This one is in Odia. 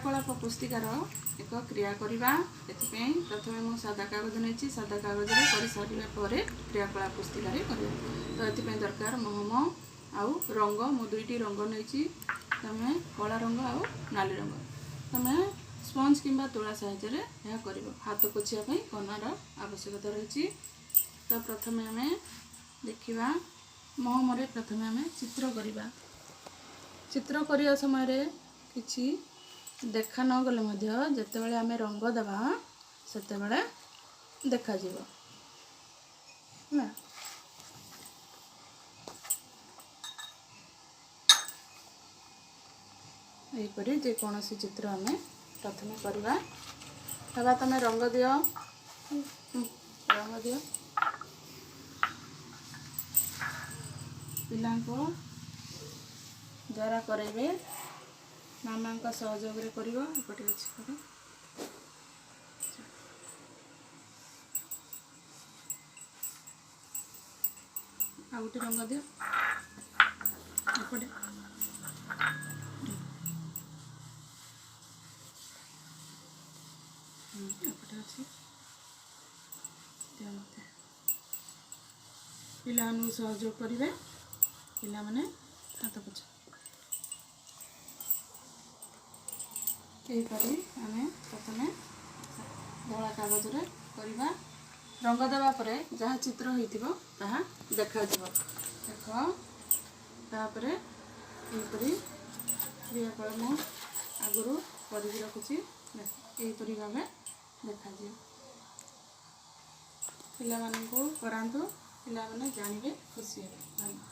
କ୍ରିୟାକଳାପ ପୁସ୍ତିକାର ଏକ କ୍ରିୟା କରିବା। ଏଥିପାଇଁ ପ୍ରଥମେ ମୁଁ ସାଦା କାଗଜ ନେଇଛି। ସାଦା କାଗଜରେ କରିସାରିବା ପରେ କ୍ରିୟାକଳାପ ପୁସ୍ତିକାରେ କରିବା। ତ ଏଥିପାଇଁ ଦରକାର ମହମ ଆଉ ରଙ୍ଗ। ମୁଁ ଦୁଇଟି ରଙ୍ଗ ନେଇଛି, ତୁମେ କଳା ରଙ୍ଗ ଆଉ ନାଲି ରଙ୍ଗ। ତୁମେ ସ୍ପଞ୍ଜ କିମ୍ବା ତୁଳା ସାହାଯ୍ୟରେ ଏହା କରିବ। ହାତ ପୋଛିବା ପାଇଁ କନାର ଆବଶ୍ୟକତା ରହିଛି। ତ ପ୍ରଥମେ ଆମେ ଦେଖିବା, ମହମରେ ପ୍ରଥମେ ଆମେ ଚିତ୍ର କରିବା। ଚିତ୍ର କରିବା ସମୟରେ କିଛି ଦେଖା ନ ଗଲେ ମଧ୍ୟ ଯେତେବେଳେ ଆମେ ରଙ୍ଗ ଦେବା ସେତେବେଳେ ଦେଖାଯିବ, ହେଲା। ଏହିପରି ଯେକୌଣସି ଚିତ୍ର ଆମେ ପ୍ରଥମେ କରିବା। ହେବା, ତୁମେ ରଙ୍ଗ ଦିଅ, ରଙ୍ଗ ଦିଅ। ପିଲାଙ୍କୁ ଦ୍ୱାରା କରାଇବେ, ମାମାଙ୍କ ସହଯୋଗରେ କରିବ। ଏପଟେ ଅଛି କର। ଆଉ ଗୋଟେ ରଙ୍ଗ ଦିଅ ଏପଟେ। ଏପଟେ ଅଛି, ଦିଅ ମୋତେ। ପିଲାମାନଙ୍କୁ ସହଯୋଗ କରିବେ। ପିଲାମାନେ ହାତ ପୋଛ। ଏହିପରି ଆମେ ପ୍ରଥମେ ଧଳା କାଗଜରେ କରିବା। ରଙ୍ଗ ଦେବା ପରେ ଯାହା ଚିତ୍ର ହୋଇଥିବ ତାହା ଦେଖାଯିବ, ଦେଖ। ତାପରେ ଏହିପରି କ୍ରିୟାକଳ ମୁଁ ଆଗରୁ କରିକି ରଖୁଛି, ଦେଖ, ଏହିପରି ଭାବେ ଦେଖାଯିବ। ପିଲାମାନଙ୍କୁ କରାନ୍ତୁ, ପିଲାମାନେ ଜାଣିବେ, ଖୁସି ହେବେ। ଧନ୍ୟବାଦ।